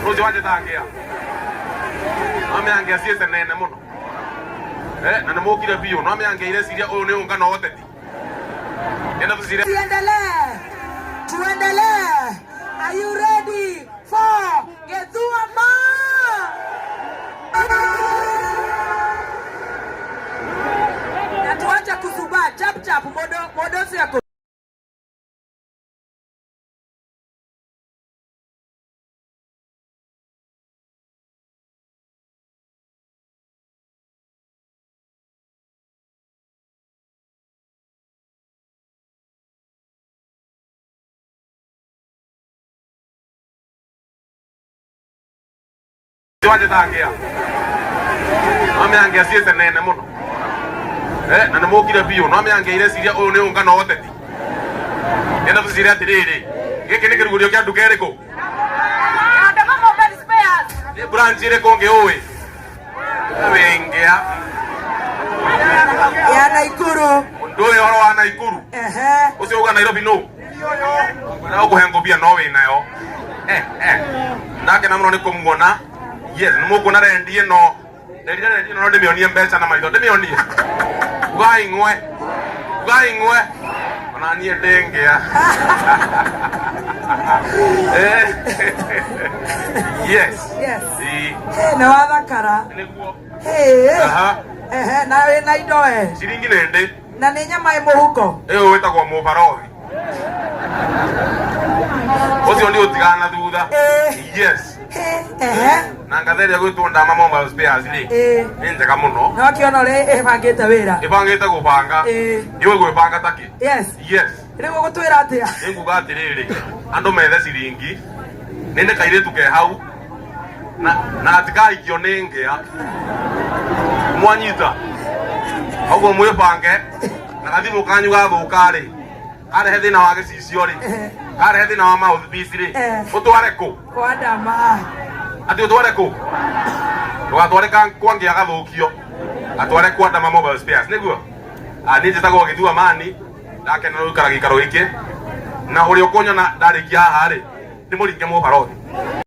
Ũcio wanjĩtangia no mĩangia ciĩte nene mũno. Eh, na nĩ mũkire biũ no mĩangia ireciria ũyũ nĩ ũngano wa ũteti. Enda tũcire. Tuendelee, tuendelee. Are you ready for Githuama? Na tuache kusubaa chap chap modo modo yako. Wanjĩtangia no mĩangia ciĩte nene mũno. Eh, na nĩ mũkire biũ no mĩangia ireciria ũyũ nĩ ũngano wa ũteti. Enda tũcire atĩrĩrĩ, gĩkĩ nĩ kĩrugũrio kĩa nduka ĩrĩkũ? Nĩ branch ĩrĩkũ ũngĩ ũĩ? Wĩngĩa. Ya Naikuru. Ndũĩ ũhoro wa Naikuru? Ehe. Ũcio uga Nairobi nũ? Na ũkũhe ngũbia no wĩ nayo. Eh, eh. Ndakena mũno nĩ kũmuona. Yes, nĩ mũkuona rendi ĩno. Nderire rendi ĩno no ndĩmĩonie mbeca na maitho. Ndĩmĩonie. Ugai ng'we. Ugai ng'we. Ona niĩ ndĩngĩa. Eh. Yes. Yes. Ĩ, Hey, nĩ wathakara. nĩguo. Hey. Aha. Ehe, na wĩna indo e. Ciringi nĩ ndĩ. Na nĩ nyama ĩ mũhuko. Ĩyo wĩtagwo mũbarothi. Ũcio nĩ ũtigana na thutha. Eh. Yes. Hey, ehe. Na ngathe ĩrĩa gwĩtwo Ndama Mobile Spares rĩ, Eh. nĩ njega mũno. No kĩona ũrĩa ĩbangĩte wĩra. Ĩbangĩte gũbanga. Eh. Yũĩ gwĩbanga takĩ. Yes. Yes. Rĩu ũgũtwĩra atĩa? Nĩ nguga atĩrĩrĩ, andũ methe ciringi, nĩ ndĩ kairĩtu ke hau, na na gatikahikio nĩ ngĩa. Mwanyita. Ũguo mwĩbange, na gathimũ kanyu gathũka rĩ, karehe thĩna wa gĩcicio rĩ, karehe thĩna wa mouthpiece rĩ, Eh. ũtware kũ? Kwa Ndama. Atĩ ũtware kũ? Ndũgatware kwa ngĩa gathũkio, gatware kwa Ndama Mobile Spares, nĩguo? Ah, niĩ njĩtagwo Gĩthua Mani, ndakena nĩ gũikara gĩikaro gĩkĩ, na ũrĩa ũkũnyona ndarĩkia haha rĩ, ndĩmũringe mũbarothi.